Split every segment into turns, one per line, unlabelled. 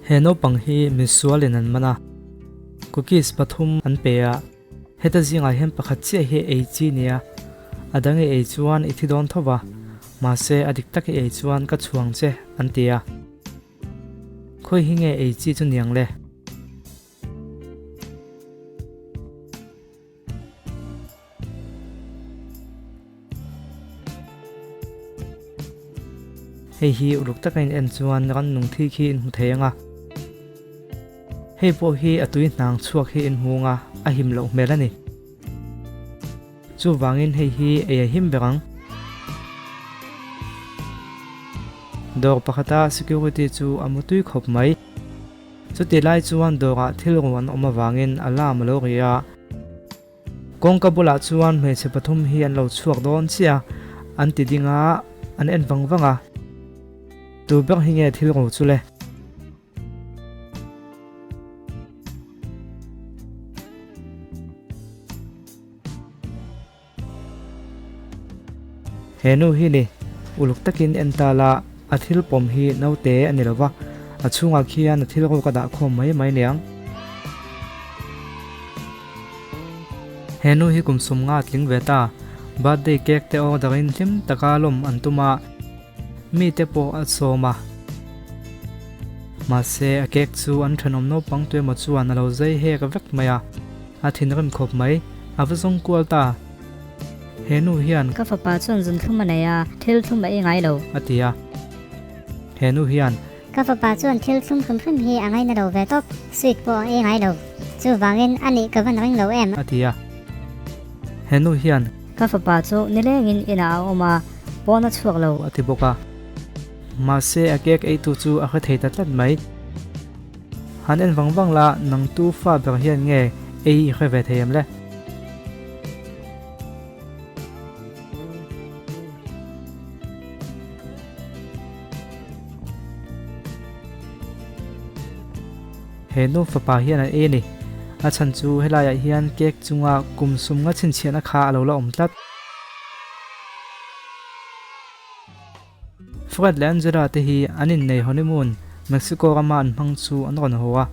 He naupang hi misualin an man a, cookies pathum an pe a, heta zingah hian pakhat chiah hi ei chi nia, a dang i ei chuan i thi dawn tho va, mahse a dik tak i ei chuan ka chhuang che an ti a. Khawi hi nge ei chi chu niang le? Hei hi uluk taka in en chuan rannung thi khi in hmu thei ang a. Hei pawh hi a tui hnang chhuak hi in hmu ang a, a him loh hmel a ni. Chuvangin hei hi ei a him ber ang. Dawr pakhata security chu a mu tui khawp mai. Chuti lai chuan dawrah thil ru an awm avangin alarm a lo ri a. Kawngka bulah chuan hmeichhe pathum hi an lo chhuak dawn chiah a, an ti ding a, an en vang vang a. Tu ber hi nge thil ro chu le? He nu hi ni, uluk takin en ta la, a thil pawm hi naute a ni lo va, a chhungah khian a thil ruk a dah khawm mai mai niang. He nu hi kum sawmnga a tling ve ta, birthday cake te order in hlim taka lawm an tum a, mite pawh a sawm a. Mahse, a cake chu an thenawm naupang tuemaw chuan a lo zai hek vek mai a, a thinrim khawp mai, a va zawng kual ta. He nu hian.
Ka fapa chuan zun thlum a nei a, thil thlum a ei ngai lo.
A ti a. He nu hian.
Ka fapa chuan thil thlum hrim hrim hi a ngaina lo ve tawp, sweet pawh a ei ngai lo. Chuvangin a nih ka van ring lo em.
A ti a. He nu hian.
Ka fapa chu nilengin inah a awm a, pawn a chhuak lo.
A ti bawk a. Mahse a cake eitu chu a hre thei ta tlat mai. Han en vang vang la, nang tu fa ber hian nge ei i hre ve thei em le? He nu fapa hian a ei a ni. A chhan chu helaiah hian cake chunga kum sum nga chhinchhiahna kha a lo la awm tlat. Fred leh Angela te hi an innei honeymoon Mexico rama an hmang chu an rawn haw a.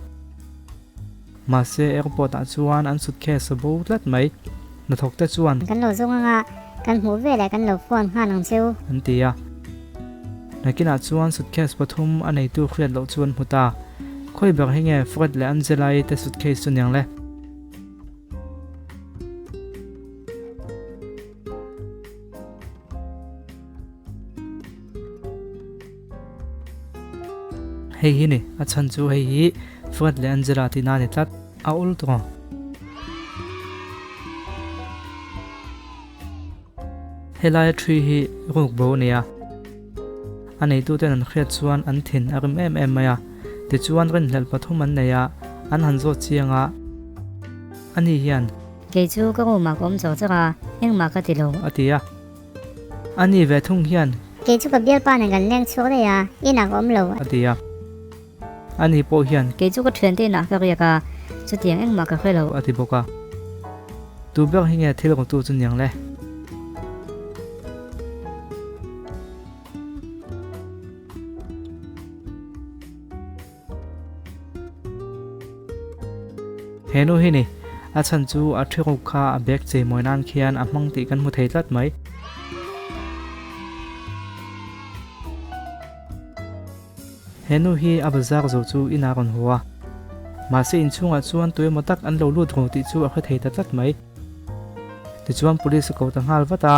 Mahse airport ah chuan an suitcase a bo tlat mai. Hnathawk te chuan.
Kan lo zawng anga kan hmuh veleh kan lo phone nghal ang cheu.
An ti a. Nakinah chuan suitcase pathum a neitu hriat loh chu an hmu ta. Khawi ber hi nge Fred leh Angela-i te suitcase chu niang le? Hei hi ni, a chhan chu hei hi Fred leh Angela tihna a ni tlat, a ul tawh ang. Helaia ṭhi hi ruk bo a ni a, a neituten an hriat chuan an thin a rim em em mai a, tichuan rinhlelh pathum an nei a, an han zawt chiang a, ani hian.
Kei chu ka room ah ka awm char char a, engmah ka ti lo.
A ti a. Ani ve thung hian.
Kei chu ka bialpa nen kan leng chhuak daih a, inah ka awm lo.
A ti a. Ani pawh hian.
Kei chu ka thiante inah ka riak a, chutiang engmah ka hre lo.
A ti bawk a. Tu ber hi nge thil rawtu chu niang le? He nu hi ni, a chhan chu a thi ruk kha a bag chei mawi nan khian a hmang tih kan hmu thei tlat mai. He nu hi a bazar zo chu inah a rawn haw a, mahse inchhungah chuan tu emaw tak an lo lut ru tih chu a hre thei ta tlat mai. Tichuan police a ko ta nghal vat a,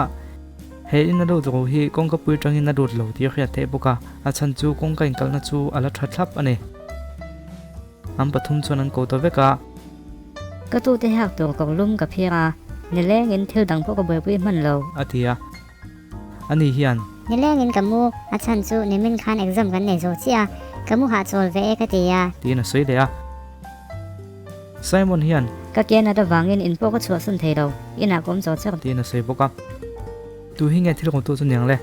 he in a lut ru hi kawngka pui tangin a lut lo tih a hriat theih bawk a, a chhan chu kawngka inkalhna chu a la tha thlap a ni. An pathum chuan an ko ta vek a.
Ka tute hak tur kawr lum ka phiar a, nilengin thil dang pawh ka buaipui hman lo.
A ti a, ani hian.
Nilengin ka mu, a chhan chu nimin khan exam kan nei zo chiah a, ka mu hahchawl ve e ka ti a.
Tiin a sawi leh a. Simon hian.
Ka ke nat avangin in pawh ka chhuahsan thei lo, inah ka awm char char.
Tiin a sawi bawk a. Tu hi nge thil rawngtu chu niang le?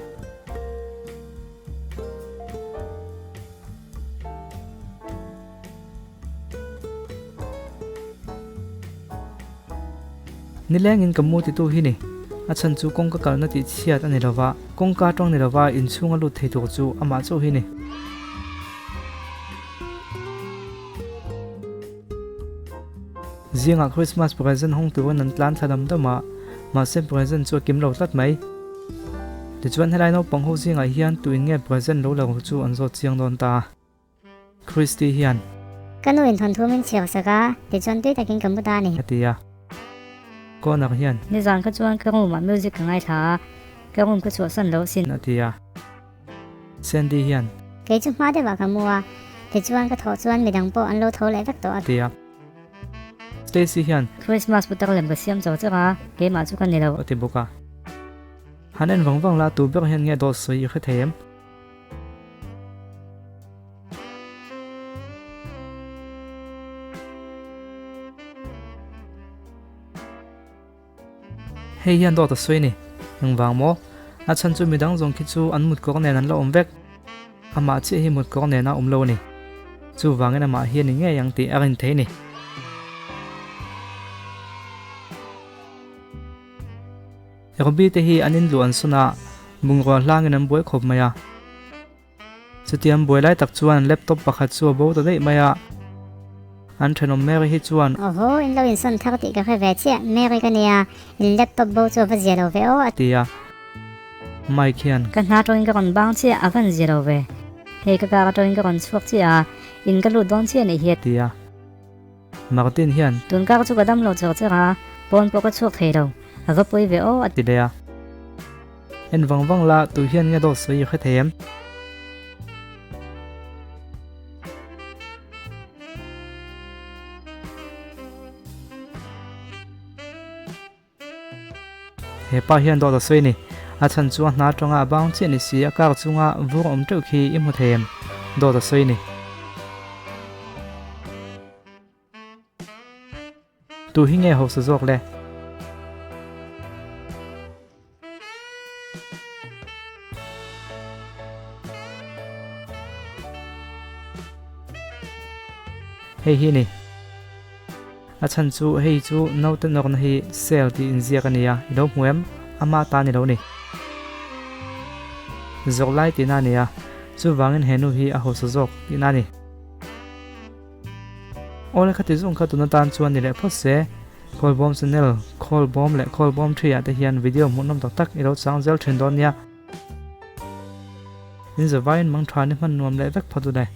Nilengin ka mu titu hi ni. A chhan chu kawngka kalna tih chhiat a ni lova, kawngka tawng ni lova inchhunga lut thei tur chu amah chauh hi ni. Zingah Christmas present hawng turin an tlan thla dam dam a, mahse present chu a kim lo tlat mai. Tichuan helai naupang ho zingah hian tuin nge present lo la ru chu an zawt chiang dawn ta. Christy hian.
Ka nu in thawnthu min chhiar sak a, tichuan tui takin ka mu ta a ni.
A ti a. Connor hian.
Nizan kha chuan ka room ah music ka ngaithla a, ka room ka chhuahsan lo sin.
A ti a. Sandy hian.
Kei chu hma deuhah ka mu a, tichuan ka thawh chuan midang pawh an lo tho leh vek tawh a.
Ti a. Stacy hian.
Christmas putar lem ka siam chau chauh a, keimah chu ka ni lo.
A ti bawk a. Han en vang vang la, tu ber hian nge dawt sawi i hre thei em? Hei hian dawt a sawi a ni. Engvang maw? A chhan chu midang zawng khi chu an mut kawr nen an la awm vek. Amah chiah hi mut kawr nen a awm lo a ni. Chuvangin amah hi a ni ngei ang tih a rin thei a ni. Ruby te hi an inluh an sawn a, bungrua hlangin an buai khawp mai a. Chutiang buai lai tak chuan laptop pakhat chu a bo ta daih mai a, an thenawm Mary hi chuan.
Awhaw, in lo insawn thar tih ka hre ve chiah, Mary ka nia, in laptop bo chu a va zia lo ve aw a
ti a. Mike hian.
Ka hna tawngin ka rawn bang chiah, a van zia lo ve. Hei ka kar atangin ka rawn chhuak chiah a, in ka lut dawn chiah a nih hi a
ti a. Martin hian.
Tun kar chu ka dam lo char char a, pawn pawh ka chhuak thei lo, a va pawi ve aw a
ti leh a. En vang vang la, tu hian nge dawt sawi i hre thei em? He pa hian dawt a sawi a ni. A chhan chu a hna atanga a bang chiah ni si, a kar chunga vur awm teuh khi i hmu thei em? Dawt a sawi a ni. Tu hi nge hausa zawk le? Hei hi ni. A chhan chu hei chu naute nawrna hi sale tih inziak a ni a, i lo hmu em? Ama ta ni lo ni. Zawk lai tihna a ni a, chuvangin he nu hi a hausa zawk tihna a ni. Awle khati zung kha tun atan chuan ni leh phawt se, Khawlbawm channel, Khawlbawm leh Khawlbawm thi ah te hian video hmuhnawm tak tak i lo chang zel thin dawn nia. In zavaiin mangtha ni hman nuam leh vek phawt u le.